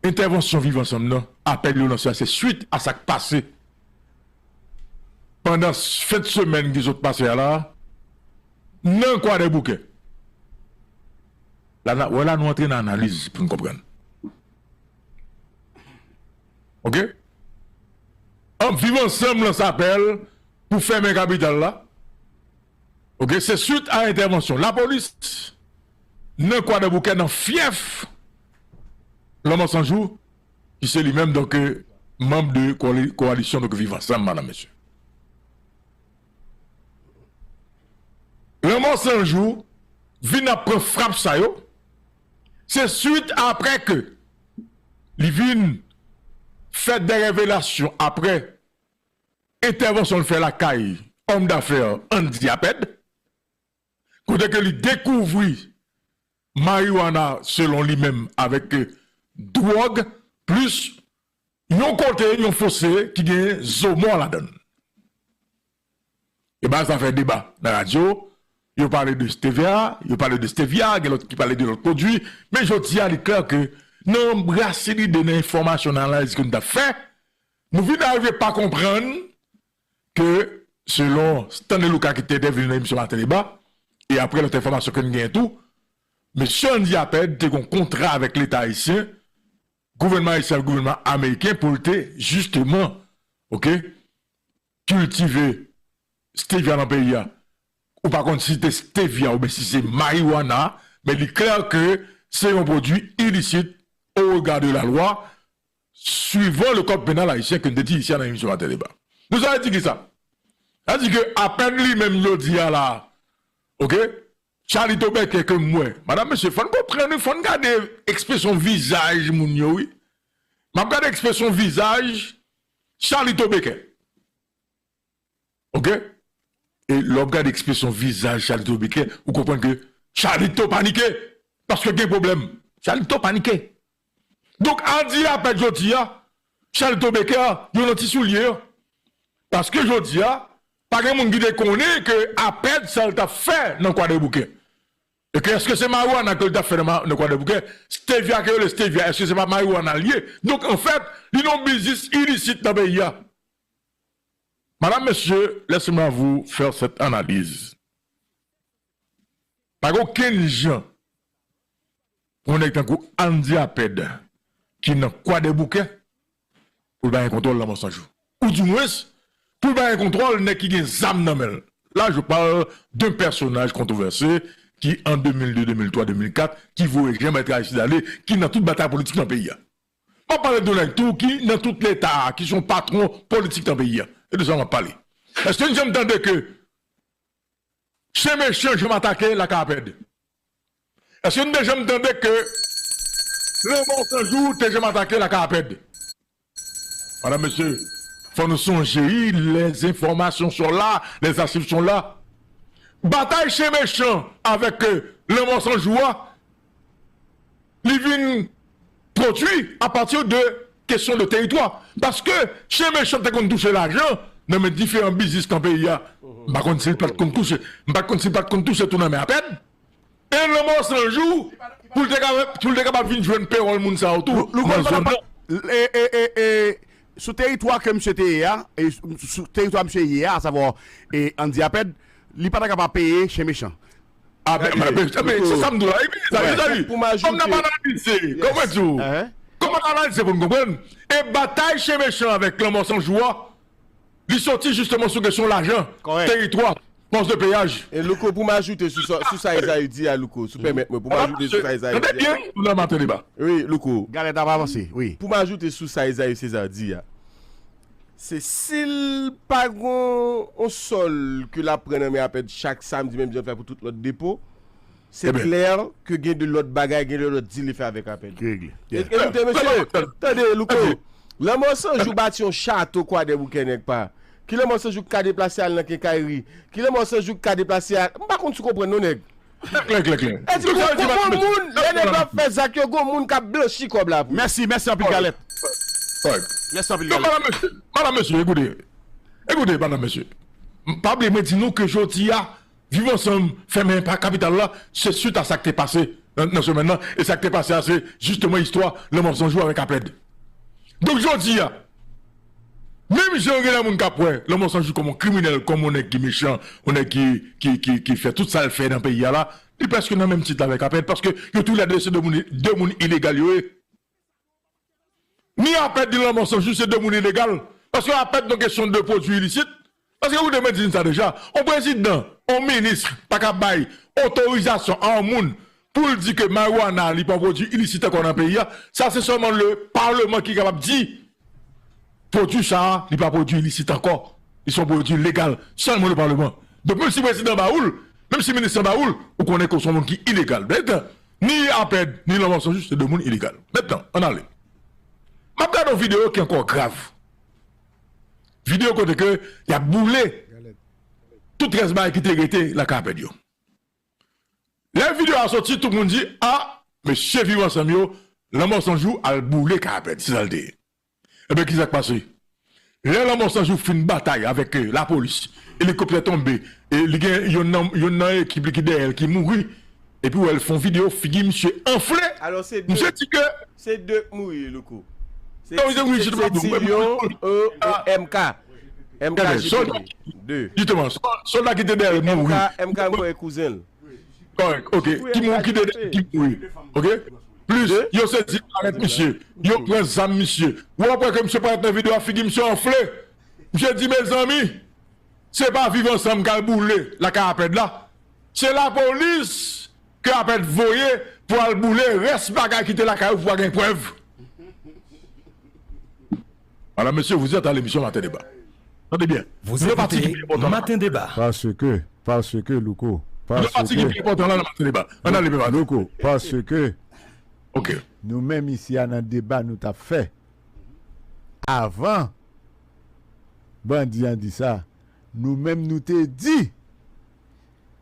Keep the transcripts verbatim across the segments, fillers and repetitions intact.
entèvansyon Viv Ansanm nan, apèl yo lanse a, se swit a sa k pase pandan fen de semèn ki sot pase a la, nan Kwadèboukè. La, n a, wè la, nou antre nan analiz pou n konprann. Oke? An, Viv Ansanm lanse apèl pou fèmen kapital la. Oke? Se swit a entèvansyon lapolis nan Kwadèboukè, nan fyèf Lanmò San Jou, ki se li menm, donk, euh, manm de koali-, kowalisyon, donk, Viv Ansanm, madanm, mesye. Lanmò San Jou vin ap pran frap sa yo, se swit apre ke li vin fè de revelasyon apre entèvansyon l fè lakay òm dafè Andy Apèd, kote ke li dekouvri mariwana, selon li menm, avèk, euh, dwòg, plis yon kote, yon fose ki gen zo mò ladan l. E bagay sa fè deba nan radyo, yo pale de stevia, yo pale de stevia, gen lòt ki pale de lòt pwodui, men jodi a, li klè ke nan rasin lide, nan enfòmasyon, nan analiz ke nou t ap fè, nou vin arive pa konprann ke, selon Stanley Lucas ki te entèveni nan emisyon Maten Deba, e apre lòt enfòmasyon ke n genyen tou, mesye Andy Apèd te gen yon kontra avèk Leta ayisyen, gouvènman ayisyen ak gouvènman ameriken pou l te, jisteman, oke, kiltive stevia nan peyi a. Ou pa konn si se stevia oubyen si se mariwana, men li klè ke se yon pwodui ilisit o rega de la lwa, suivan le code pénal ayisyen ke n te di isi a nan emisyon Maten Deba. Nou sa vle di ki sa? Sa di ke apèn li menm jodi a la, oke? Charlito Becker ke m wè. Madanm, mesye, fò n konprann, wi, fò n gade ekspresyon vizaj moun yo, wi. M ap gade ekspresyon vizaj Charlito Becker. Oke? E lè w ap gade ekspresyon vizaj Charlito Becker, ou konprann ke Charlito panike. Paske gen pwoblèm. Charlito panike. Donk, Andy Apèd jodi a, Charlito Becker, yo nan ti soulye yo. Paske jodi a, pa gen moun ki te konnen ke Apèd sa l t ap fè nan Kwadèboukè. E ke èske se mariwana ke l t ap fè nan ma-, nan Kwadèboukè? Stevia ke yo rele stevia, èske se pa mariwana l ye? Donk, anfèt, li nan yon biznis ilisit nan peyi a. Madame, Monsieur, laissez-moi vous faire cette analyse. Pa gen okenn jan pou yon nèg tankou Andy Apèd ki nan Kwadèboukè pou l pa gen kontwòl Lanmò San Jou. Ou dimwens, pou l pa gen kontwòl nèg ki gen zam nan men l. Là, je parle d'un personnage controversé qui, en deux mille deux, deux mille trois, deux mille quatre, qui voulait jamais traverser d'aller, ki nan tout batay politik nan peyi a. M ap pale de nèg tou ki nan tout leta a, ki se yon patwon politik nan peyi a. E de sa m ap pale. Èske n janm tande ke chen mechan janm atake lakay Apèd? Èske n te janm tande ke Lanmò San Jou te janm atake lakay Apèd? Madame, Monsieur, fò nou sonje, wi, les informations sont là, les archives sont là. Batay chen mechan avèk, euh, Lanmò San Jou a, li vin pwodui apati de kesyon de teritwa. Paske chen mechan te konn touche lajan nan men diferan biznis nan peyi a. M pa konn si l pa t konn touche, m pa t konn si l pa t konn touche tou nan men Apèd. E Lanmò San Jou, pou l te kapab, pou l te kapab vin jwenn pewòl moun sa yo tou, Lou-, Louko, nan zòn nan. E, e, e, e, sou teritwa ke misye te ye a, e sou, sou teritwa misye ye a, asavwa, e, Andy Apèd, li pa ta ka pa peye chen mechan. Ah, men, men, men, men, se sa m di w la, epi, sa, sa, pou m ajoute, kòm n ap analize, kòman di w, kòm n ap analize pou n konprann, e batay chen mechan avèk Lanmò San Jou a, li soti jisteman sou kesyon lajan, teritwa, pòs de peyaj. E Louko, pou m ajoute sou sa, sou sa Esaü di a, Louko, si w pèmèt mwen, pou m ajoute sou sa Esaü di a. Tande byen, nou nan Maten Deba. Wi, Louko. Galèt ap avanse, wi. Pou m ajoute sou sa Esaü César di a. Se si l pa gon on sòl ke l ap pran nan men Apèd chak samdi, menm jan l fè pou tout lòt depo, se klè ke gen de lòt bagay, gen de lòt dil li fè avèk Apèd. Ki regle. E, ekoute, mesye, tande, Louko. Lanmò San Jou bati yon chato Kwadèboukè, nèg pa. Ki Lanmò San Jou k ka deplase al nan kenkayri? Ki Lanmò San Jou k ka deplase al? M pa konn si w konprann non, nèg. Klè, klè, klè, klè. E di, gon, gon moun, lè nèg yo ap fè zak yo, gon moun k ap blanchi kòb la pou yo. Mèsi, mèsi anpil, Galèt. Mèsi anpil, Galèt. Donk, madanm, mesye, madanm, mesye, ekoute. Ekoute, madanm, mesye. M pa bliye mwen di nou ke jodi a, Viv Ansanm fèmen pa kapital la, se swit a sa k te pase nan, nan semèn nan. E sa k te pase a, se jisteman istwa Lanmò San Jou avèk Apèd. Donk, jodi a, menm jan gen lè moun k ap wè Lanmò San Jou kòm yon kriminèl, kòm yon nèg ki mechan, yon nèg ki, ki, ki, ki fè tout sa l fè nan peyi a la, li prèske nan menm tit la avèk Apèd, paske yo toulède se de moun, de moun ilegal yo ye. Ni Apèd ni Lanmò San Jou se de moun ilegal. Paske Apèd nan kesyon de pwodui ilisit. Paske ou te mwen di n sa deja. On prezidan, on minis pa ka bay otorizasyon a on moun pou l di ke marijuana li pa yon pwodui ilisit ankò nan peyi a. Sa se sèlman le palman ki kapab di pwodui sa a, li pa pwodui ilisit ankò. Li se yon pwodui legal. Sèlman le palman. Donk, menm si prezidan ba ou l, menm si minis lan ba ou l, ou konnen ke w se yon moun ki ilegal. Mèt, ni Apèd, ni Lanmò San Jou, se de moun ilegal. Mentnan, ann ale. M ap gade yon videyo ki ankò grav. Videyo kote ke y ap boule tout rès bagay ki te rete lakay Apèd yo. Lè videyo a soti, tout moun di, a, mesye Viv Ansanm yo, Lanmò San Jou al boule kay Apèd, se sa l te ye. Ebyen, kisa k pase? Lè Lanmò San Jou fin batay avèk, eh, lapolis, elikoptè tonbe, e li gen yonn nan, yonn nan ekip li ki dèyè l ki mouri, epi w wè l fè yon videyo, figi misye anfle. Alò, se de, misye di ke se de k mouri, Louko. Se, non, se, se, se Tilyon, e, e M K. M K, gade, sòlda, de. Jisteman, sòl-, sòlda ki te dèyè l mouri. M K, M K, m kwè kouzen l. Kòrèk, ok. Ki moun ki de, ki mouri, ok? Plis, yo sezi parèt misye. Yo pran zam misye. Ou ap wè ke misye parèt nan videyo a, figi misye anfle. Misye di, mezanmi, se pa Viv Ansanm k al boule lakay Apèd la. Se lapolis ke Apèd voye pou al boule rès bagay ki te lakay ou pou pa gen prèv. Madame, messieurs, vous êtes à l'émission Matin Débat. Tande byen. Vous écoutez Matin Débat. Parce que, parce que, Louko, parce que, Louko, parce que, ok, nou menm isi a nan deba nou t ap fè avan bandi an di sa, nou menm nou te di,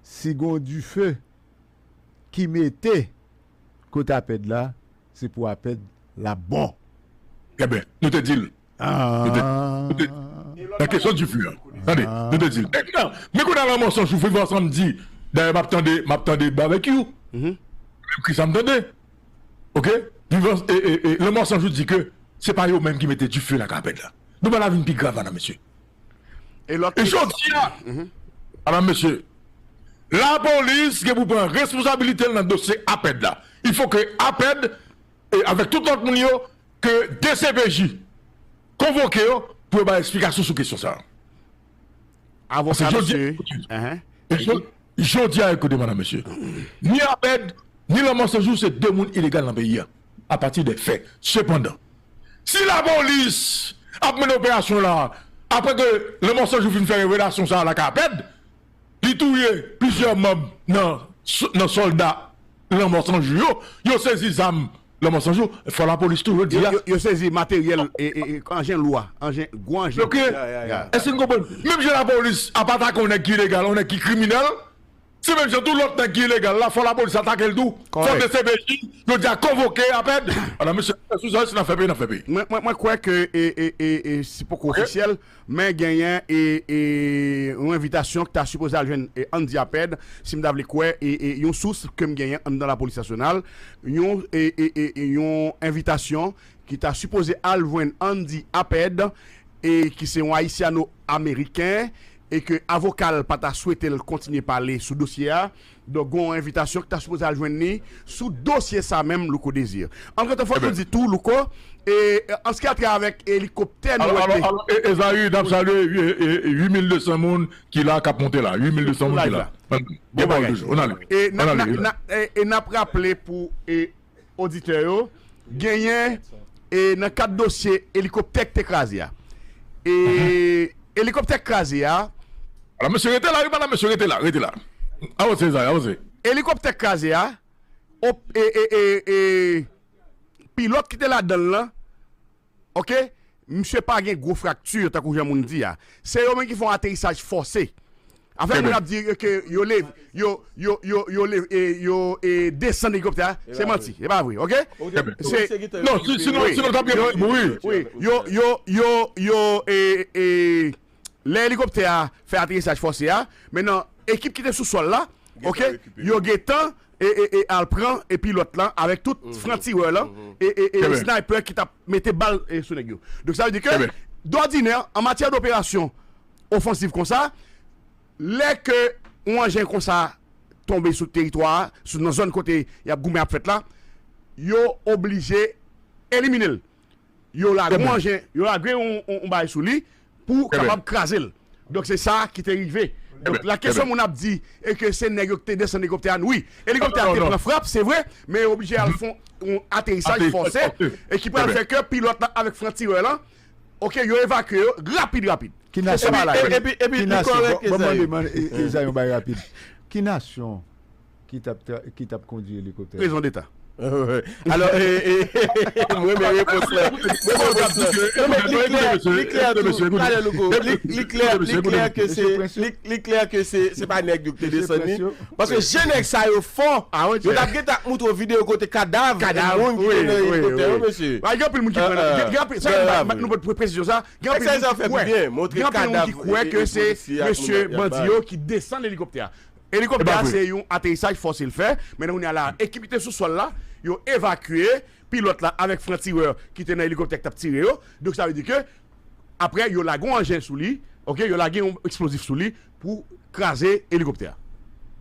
si gon dife ki mete kot Apèd la, se pou Apèd la bon. Ebyen, nou te di l. Nou te, nou te, nan kesyon dife a. Tande, nou te di l. Mentnan, men kounye a Lanmò San Jou, Viv Ansanm di, dayè, m ap tande, m ap tande Babekyou. Menm kri sa m tande. Ok? Viv Ans-, e, e, e, Lanmò San Jou di ke se pa yo menm ki mete dife lakay Apèd la. Nou pral vin pi grav la, mesye. E lòt, e jodi a, madam, mesye, lapolis gen pou pran responsabilite l nan dosye Apèd la. Il faut que Apèd, e avèk tout lòt moun yo, ke D C P J konvoke yo pou yo bay eksplikasyon sou kesyon sa a. Avoka, mesye. E jodi, jodi a, ekoute, madam, mesye, ni Apèd, ni Lanmò San Jou se de moun ilegal nan peyi a, apati de fè. Sepandan, si lapolis ap mennen operasyon la, apre ke Lanmò San Jou fin fè revelasyon sa a lakay Apèd, li touye plizyè manm nan, nan sòlda Lanmò San Jou yo, yo sezi zam Lanmò San Jou, fò lapolis tou, yo di a. Yo, yo, yo sezi materyèl, e, e, e, anjen lou a, anjen, gwo anjen. Ok. Èske n konprann? Menm jan lapolis ap atake yon nèg ki ilegal, yon nèg ki kriminèl, se menm jan tou lòt nèg ki ilegal la, fò lapolis atake l tou. Fò D C P J, yo di a konvoke Apèd. Ala, mesye, sou sa, si n ap fè peyi, n ap fè peyi. Mwen, mwen, mwen kwè ke, e, e, e, e, si poko ofisyèl, men genyen, e, e, yon envitasyon ki ta sipoze al jwenn, e, Andy Apèd, si m ta vle kwè, e, e, yon sous ke m genyen anndan lapolis nasyonal, yon, e, e, e, e, yon envitasyon ki ta sipoze al jwenn Andy Apèd, e ki se yon ayisyano-ameriken, e ke avoka l pa ta swete l kontinye pale sou dosye a. Donk, gen yon envitasyon ki ta sipoze al jwenn li sou dosye sa menm, Louko Désir. Antretan, fòk nou di tou, Louko, e, an se ki a trè avèk elikoptè nou wè te. Alò, alò, e, Ezayi, n ap salye, e, e, uit mil de san moun ki la, k ap monte la. Uit mil de san moun ki la. Bon bagay. Ann ale. E n ap, n ap, n ap, e, e n ap raple pou, e, oditè yo, genyen, e, nan kad dosye elikoptè ki te kraze a. E elikoptè ki kraze a. Ala, mesye, rete la, wi, madam, mesye, rete la, rete la. Avanse, Zay, avanse. Elikoptè ki kraze a, op-, e, e, e, e, pilòt ki te ladan l lan, ok, misye pa gen gwo frakti, tankou jan moun di a. Se yo menm ki fè yon aterisaj fòse. Afè moun ap di ke yo leve, yo, yo, yo, yo leve, e, yo, e, desann elikoptè a, se manti, se pa vre, ok? Se, non, si, sinon, sinon, t ap gen moun ki mouri. Wi, yo, yo, yo, yo, e, e, lè elikoptè a fè aterisaj fòse a, men nan ekip ki te sou sòl la, ok, yo gentan e, e, e al pran e pilòt lan avèk tout fran tirè lan e, e, e sniper ki t ap mete bal e, sou nèg yo. Donk sa vle di ke dòdinè an matyè doperasyon ofansiv konsa, lè ke yon anjen konsa tonbe sou teritwa a, sou nan zòn kote y ap goumen ap fèt la, yo oblije elimine l. Yo lage yon anjen, yo lage yon, yon, yon bagay sou li pou kapab kraze l. Donk se sa ki te rive. Donk la kesyon moun ap di e ke se nèg yo ki te desann elikoptè a, wi. Elikoptè a te pran frap, se vre, men yo oblije al fè yon aterisaj fòse e ki pral fè ke pilòt la avèk fran tirè lan, oke, yo evakye yo rapid rapid. Ki nasyon? Epi, epi, epi, li kòrèk, Ezayi. Bon, mande, mande, Ezayi, yon bagay rapid. Ki nasyon ki t ap tra- ki t ap kondui elikoptè? Prezon deta. Alò, e, e, mwen renmen repons la. Mwen renmen repons la. Non, men li klè, li klè tou. Talè, Louko. Li, li klè, li klè ke se, li, li klè ke se, se pa nèg yo ki te desann li. Paske jan nèg sa yo fò, yo t ap gentan ap moutre w videyo kote kadav moun ki te nan elikoptè yo, mesye. Gen anpil moun ki kwè nan, gen anpil, sa, nou pot presizyon sa, gen anpil moun ki kwè, gen anpil moun ki kwè ke se mesye bandi yo ki desann elikoptè a. Elikoptè a se yon aterisaj fòse l fè, men kounye a la, ekip ki te sou sòl la, yo evakye pilòt la avèk fran tirè ki te nan elikoptè ki t ap tire yo. Donk sa vle di ke, apre, yo lage yon anjen sou li, oke, yo lage yon eksplozif sou li pou kraze elikoptè a.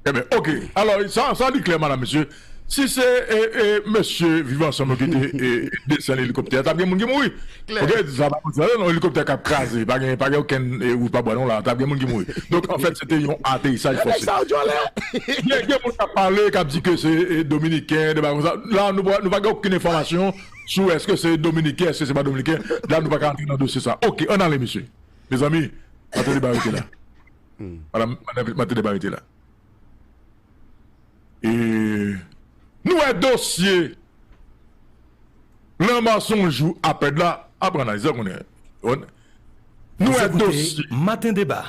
Ebyen, oke. Alò, sa, sa li klè, madam, mesye. Si se e, e, mesye Viv Ansanm yo ki te e, desann elikoptè a, t ap gen moun ki mouri. Oke, sa pa konn sa, non, elikoptè k ap kraze, pa gen, pa gen okenn e, wout pa bwa, non, la, t ap gen moun ki mouri. Donk, anfèt, se te yon aterisaj fòse. Gen, gen moun k ap pale, k ap di ke se e, dominiken, de bagay konsa. La, nou pa, nou pa gen okenn enfòmasyon sou èske se dominiken, èske se pa dominiken. La, nou pa ka antre nan dosye sa. Oke, ann ale, mesye. Mezanmi, Matande ba rete la. Madan, madan, Matande ba rete la. E nou wè dosye Lanmò Sonjou Apèd la, aprann Ayisyen konnen. Nou wè dosye Maten Deba.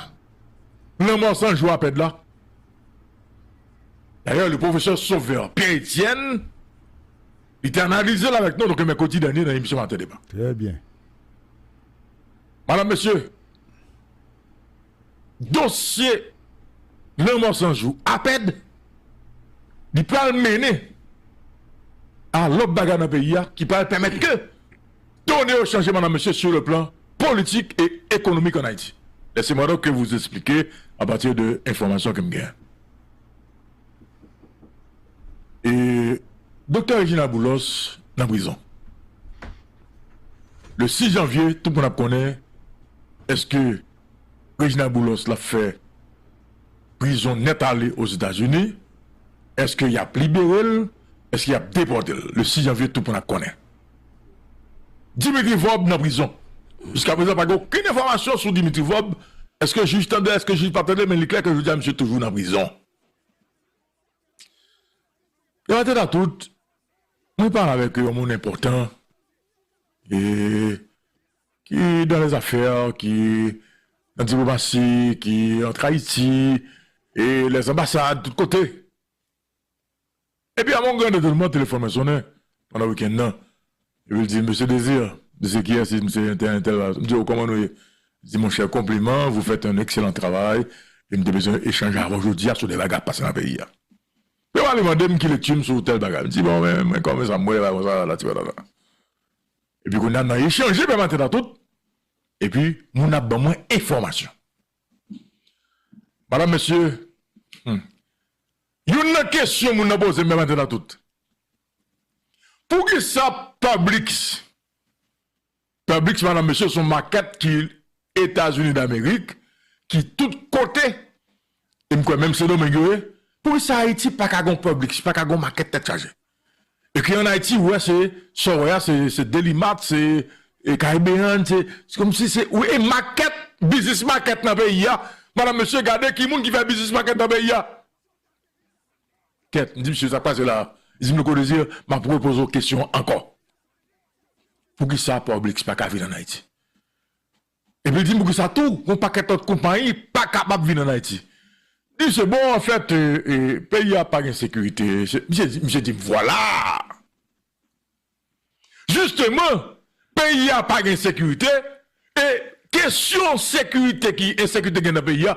Lanmò Sonjou Apèd la. Dayè, le pwofesè Sauveur Pierre Etienne, li te analize l avèk nou, donk, mèkredi dènye nan emisyon Maten Deba. Trè byen. Madanm, mesye, dosye Lanmò Sonjou Apèd, li pral mennen a lòt bagay nan peyi a ki pral pèmèt ke done yo chanje, madanm, mesye, sur le plan politique et économique en Haïti. Laissez-moi donc que vous expliquer à partir de enfòmasyon ke m gen. E Doktè Reginald Boulos nan prizon. Le sis janvye, tout moun ap konnen èske Reginald Boulos l ap fè prizon nèt ale Ozetazini, èske y ap libere l, èske y ap depòte l. Le sis janvye, tout moun ap konnen. Dimitri Vorbe nan prizon. Jiskaprezan, pa gen okenn enfòmasyon sou Dimitri Vorbe. Èske jij tande, èske jij pa tande, men li klè ke jodi a, misye toujou nan prizon. Yo pa tèt a tout, mwen pale avèk yon moun enpòtan, e ki dans les affaires, ki nan diplomasi, ki ant Ayiti, e les ambassades, tout kote. Epi, à mon grand étonnement, telefòn mwen sonnen pandan wikenn nan. Epi l di, Mesye Désir, m di, Se kiyès? Li di, M se entèl, entèl la. M di, O, kòman nou ye? Li di, Monchè, konpliman, vous faites un excellent travail, e m te bezwen echanje avè w jodi a sou de bagay k ap pase nan peyi a. Epi, li mande m ki lekti m sou tèl bagay. M di, Bon, men, mwen, kòm sa, m wè, bagay konsa, la, ti patata. Epi, kounye a, nan echanje, pèmèt a tout, epi, moun ap ban mwen enfòmasyon. Madanm, mesye, hmm, youn nan kesyon moun nan poze m, pèmèt a tout. Poukisa Publix, Publix, madanm, mesye, se yon makèt ki Etazini Damerik, ki tout kote, e m kwè menm Sendomeng yo ye, poukisa Ayiti pa ka gon Publix, pa ka gon makèt tèt chaje? E ki ann Ayiti, ou wè, se, sa w wè a, se, se Delimat, se, e Caribbean, se, se kòmsi se, wi, e makèt, biznis makèt nan peyi a. Madanm, mesye, gade ki moun ki fè biznis makèt nan peyi a. Kèt, m di, Mesye, sa k pase la? Li di m, Louko Désir, m ap repoze w kesyon an ankò. Poukisa Publix pa ka vin ann Ayiti? Epi li di m poukisa tou, yon pakèt lòt konpayi pa kapab vin ann Ayiti. Li di, se bon, anfèt, e, e, peyi a pa gen sekirite. Se, misye di, misye di m, vwala! Jisteman, peyi a pa gen sekirite, e kesyon sekirite ki ensekirite gen nan peyi a,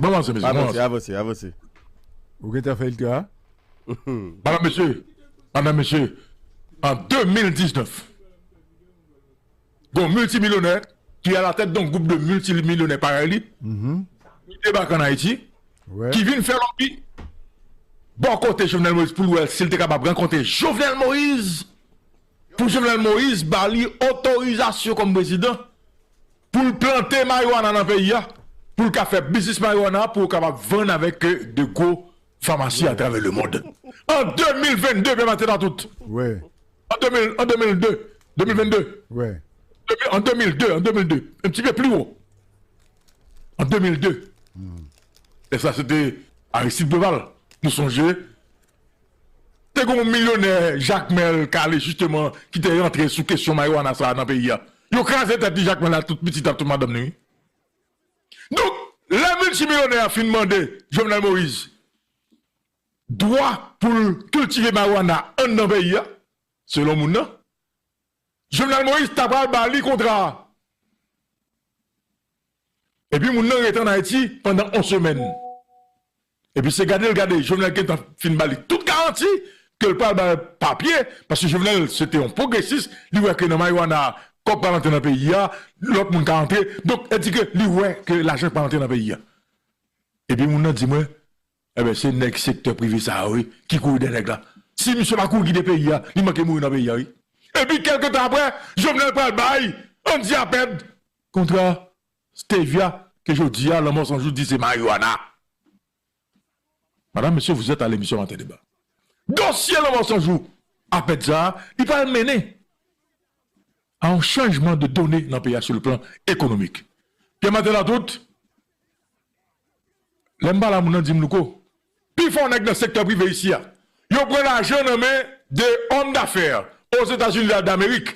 Bon, avanse, mesye. Bon, avanse, avanse, avanse. Ou gentan fè l tra? Madanm, mesye, madanm, mesye, an de mil diznèf, gon miltimilyonè ki alatèt de yon gwoup de miltimilyonè parèy li, ki debake ann Ayiti, ki vin fè lobi bò kote Jovenel Moïse pou l wè si l te kapab rankontre Jovenel Moïse, pou Jovenel Moïse ba li otorizasyon kòm prezidan pou l plante mariwana nan peyi a, pou l ka fè biznis mariwana, pou yo kapab vann avèk de gwo famasi atravè lemonn. An de mil vennde, pè Maten Latout. Wi. An de mil, an de mil de, de mil vennde. Wi. An de mil de, an de mil de. Un petit peu plus haut. An de mil de. E sa, se te Aristide Préval. Nou sonje, te gen yon milyonè, Jakmèl Kale, jisteman, ki te rantre sou kesyon mariwana sa a nan peyi a. Yo kraze tèt li, Jakmèl, ak tout pitit ap tout madanm li, wi. Donk, lè miltimilyonè a fin mande Jovenel Moïse dwa pou l kiltive mariwana anndan peyi a, selon moun nan, Jovenel Moïse ta pral ba li kontra a. Epi moun nan rete ann Ayiti pandan yon semèn. Epi se gade l gade, Jovenel gentan fin ba li tout garanti ke l pral ba l papye, paske Jovenel se te yon pwogresis, li wè ke nan mariwana a, kòb pral antre nan peyi a, lòt moun ka antre. Donk, e di ke li wè ke lajan pral antre nan peyi a. Epi moun nan di mwen, enben, se nèg sektè prive sa a, wi, ki kouri dèyè nèg la. Si misye pa kouri kite peyi a, li manke mouri nan peyi a, wi. Epi, kèlke tan apre, Jovenel pral bay Andy Apèd kontra Stevia, ke jodi a, Lanmò San Jou di se mariwana. Madame, Monsieur, vous êtes à l'émission Matin Débat. Dosye Lanmò San Jou, Apèd sa a, li pral mennen a yon chanjman de done nan peyi a sou le plan ekonomik. Pè Maten Latout, lè m pale a moun nan di m, Louko, pifò nèg nan sektè prive isi a, yo pran lajan nan men de homme d'affaires aux États-Unis d'Amérique.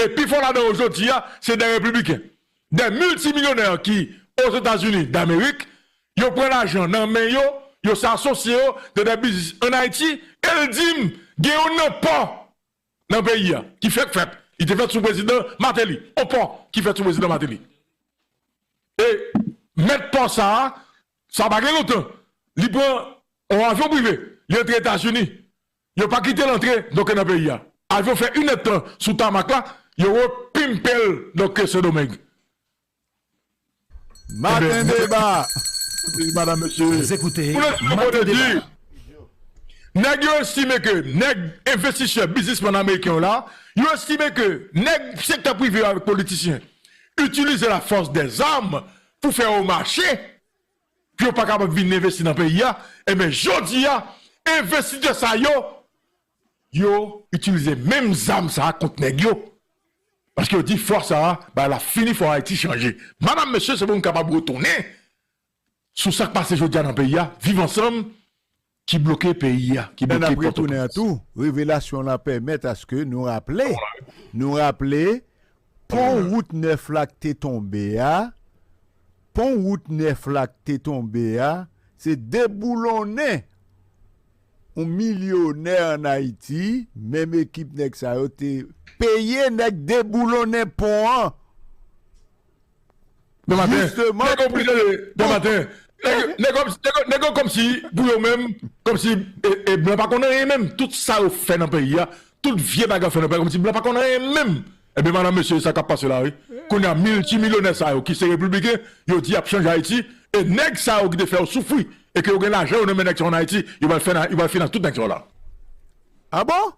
E pifò ladan yo jodi a, se de repibliken. De miltimilyonè ki Ozetazini Damerik, yo pran lajan nan men yo, yo sa asosye yo nan de biznis ann Ayiti, e l di m, gen youn nan pò nan peyi a, ki fèk fèt. Li te fèt sou prezidan Martelly. On pò ki fèt sou prezidan Martelly. E mèt pò sa a, sa pa gen lontan, li pran on avyon prive, li antre Etazini. Yo pa kite l antre, donk, nan peyi a. Avyon fè inèdtan sou tamak la, yo repimpe l, donk, Sendomeng. Maten Deba. Madam, mesye. Vous écoutez Matin Débat. Nèg yo estime ke nèg envestisè, biznismann ameriken yo la, yo estime ke nèg sektè prive yo avèk politisyen itilize la force des armes pou fè yo mache. pou yo pa kapab vin envesti nan peyi a, ebyen, jodi a, envestitè sa yo, yo itilize menm zam sa a kont nèg yo. Paske yo di fwa sa a, bagay la fini, fò Ayiti chanje. Madanm, mesye, se pou n kapab retounen sou sa k pase jodi a nan peyi a, Viv Ansanm, ki bloke peyi a, ki bloke Pòtoprens. Tou, revelasyon la pèmèt aske nou raple, nou raple, pon wout nèf la k te tonbe a, pon wout nèf la k te tonbe a, se deboulonnen yon milyonè ann Ayiti, menm ekip nèg sa yo te peye nèg deboulonnen pon an. Demen maten, nèg yo pou tande, demen maten, nèg yo, nèg yo, nèg yo, nèg yo kòmsi, pou yo menm, kòmsi, e, e blan pa konn anyen menm. Tout sa yo fè nan peyi a, tout vye bagay yo fè nan peyi a, kòmsi blan pa konn anyen menm. Ebyen, madanm, mesye, sa k ap pase la, wi. Kounye a, miltimilyonè sa yo, ki se repibliken, yo di y ap chanje Ayiti, e nèg sa yo ki te fè yo soufri, e ke yo gen lajan yo nan men nèg sa yo ann Ayiti, yo pral fè, yo pral finans tout nèg sa yo la. A bon?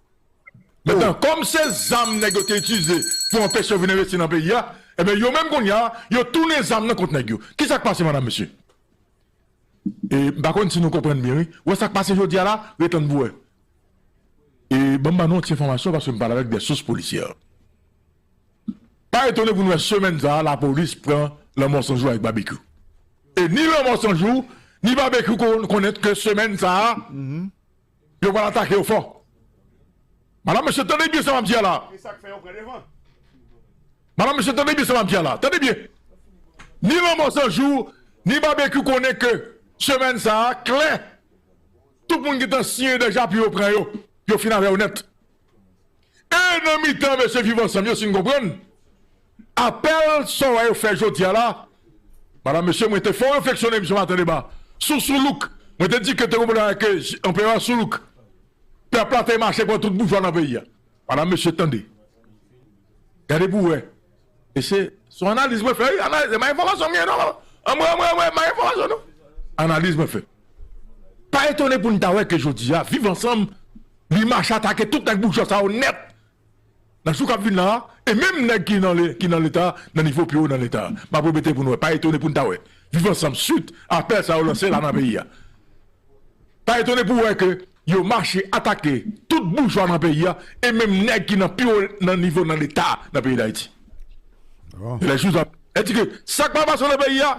Mentnan, kòm se zam nèg yo te itilize pou anpeche yo vin envesti nan peyi a, ebyen, yo menm kounye a, yo tounen zam nan kont nèg yo. Ki sa k pase, madanm, mesye? E, m pa konn si nou konprann byen, wi. Ou wè sa k pase jodi a la? Ret tann pou wè. E, ban m ba nou yon ti enfòmasyon, paske m pale avèk de sous polisyè. Pa etone pou nou wè semèn sa a, lapolis pran Lanmò San Jou avèk Babekyou. E ni Lanmò San Jou, ni Babekyou kon-, konnen ke semèn sa a, yo pral atake yo fò. Madanm, mesye, tande byen sa m ap di a la. E sa k fè yo pran devan. Madanm, mesye, tande byen sa m ap di a la. Tande byen. Ni Lanmò San Jou, ni Babekyou konnen ke semèn sa a, klè, tout moun gentan siyen deja pou yo pran yo. Yo fin avè yo nèt. E nan mitan mesye Viv Ansanm yo, si n konprann, apèl sa w wè yo fè jodi a la, madanm, mesye, mwen te fè yon refleksyone misye maten deba sou Soulouk. Mwen te di ke te gen pwoblèm avèk, eh, anperè Soulouk. Pèp la te mache pran tout boujwa nan peyi a. Madanm, mesye, tande. Gade pou w wè. E se, se yon analiz mwen fè, wi, analiz, se pa enfòmasyon m ye, non. Anmwe, anmwe, anmwe, pa enfòmasyon, non. Analiz mwen fè. Pa etone pou n ta wè ke jodi a, Viv Ansanm, li mache atake tout nèg boujwa sa yo nèt. Nan jou k ap vin la a, e menm nèg ki nan le-, ki nan Leta, nan nivo pi wo nan Leta. M ap repete pou n wè, pa etone pou n ta wè. Viv Ansanm, swit apèl sa yo lanse la nan peyi a. Pa etone pou w wè ke yo mache atake tout boujwa nan peyi a, e menm nèg ki nan pi wo nan nivo nan Leta nan peyi Dayiti. Bon. E lè jou sa, e di ke sa k pral pase nan peyi a,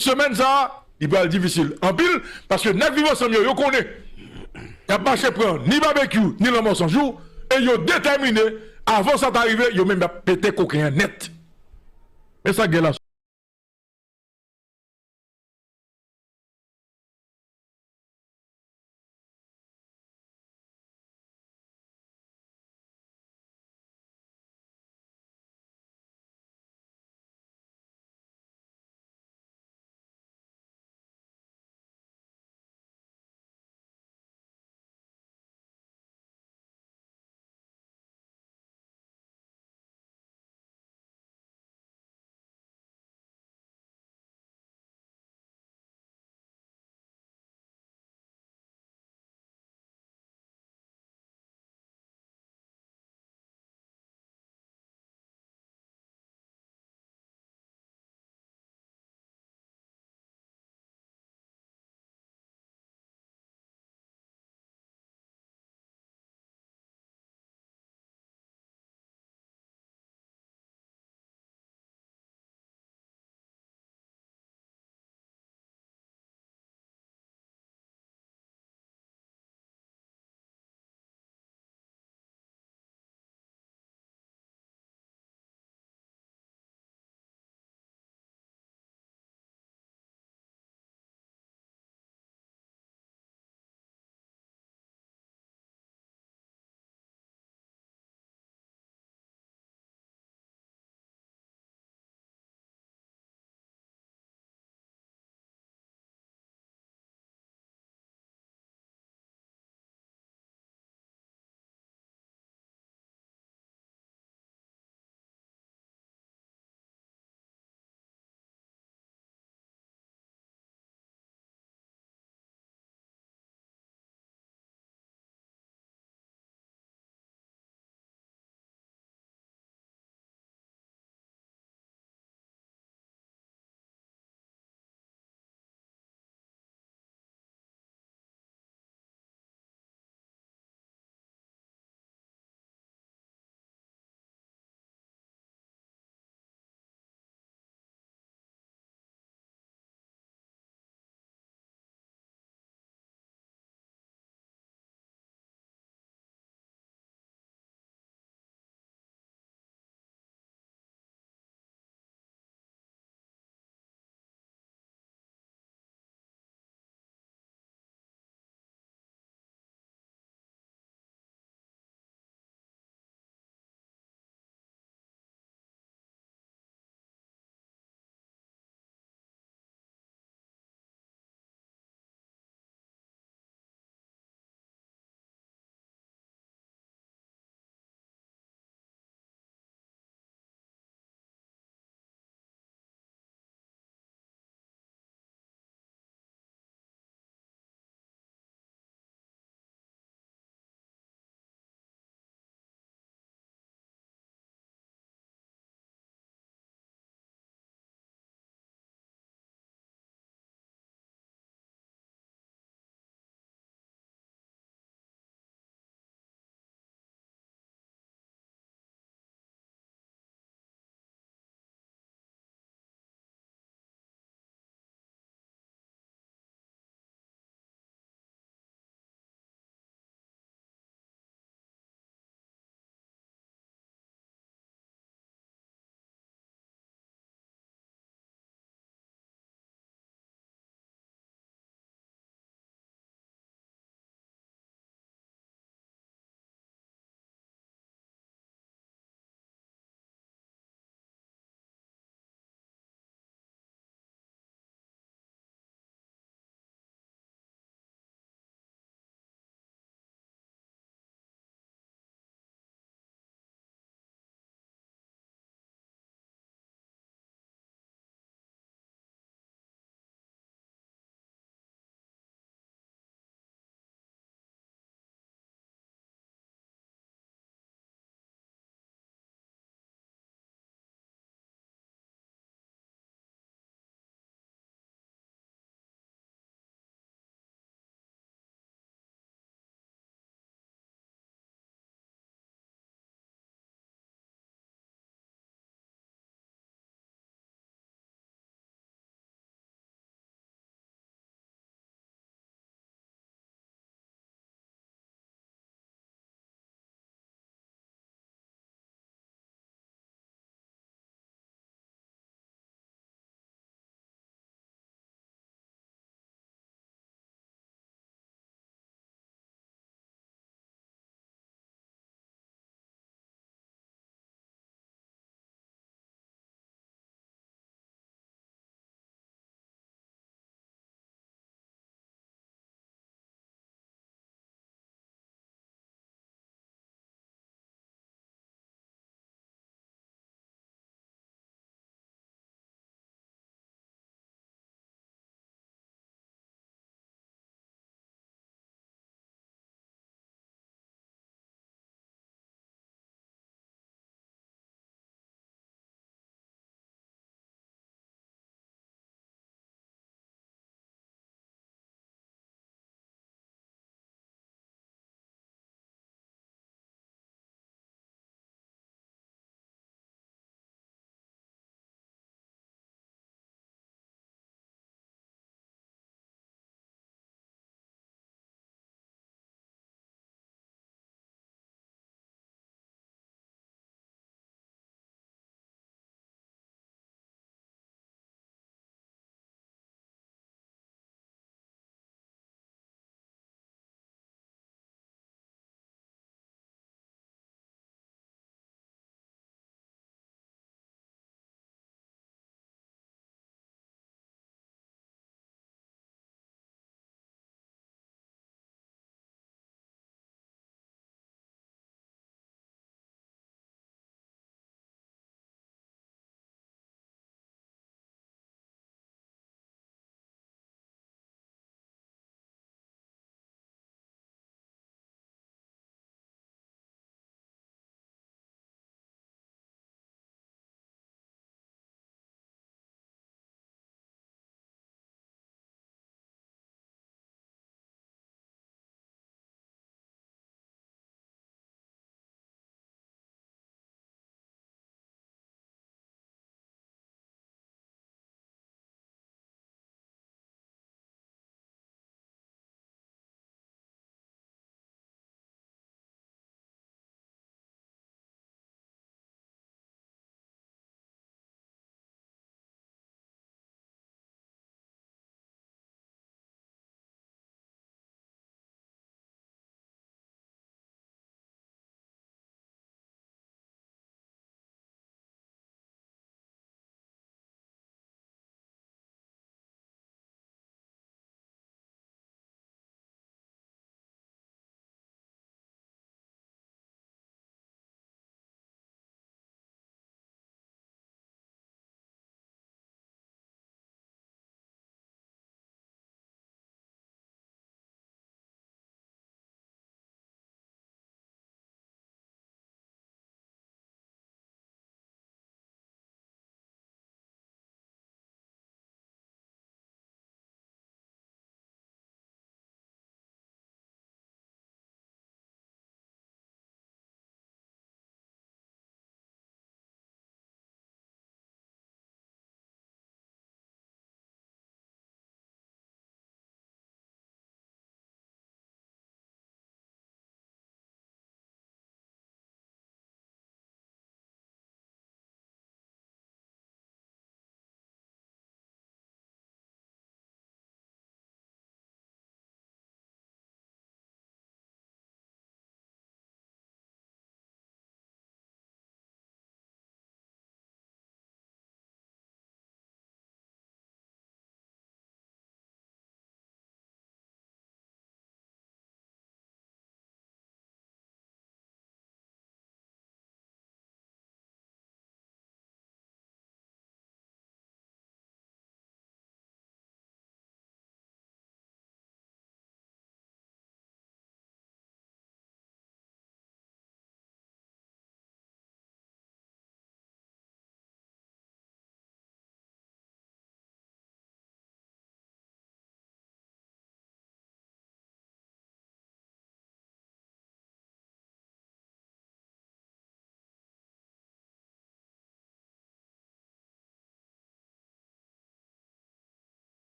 semèn sa a, li pral difisil anpil, paske nèg Viv Ansanm yo, yo konnen y ap mache pran ni Babekyou, ni Lanmò San Jou, e yo detèmine, avan sa ta rive, yo menm y ap pete koken an nèt. E sa k gen la.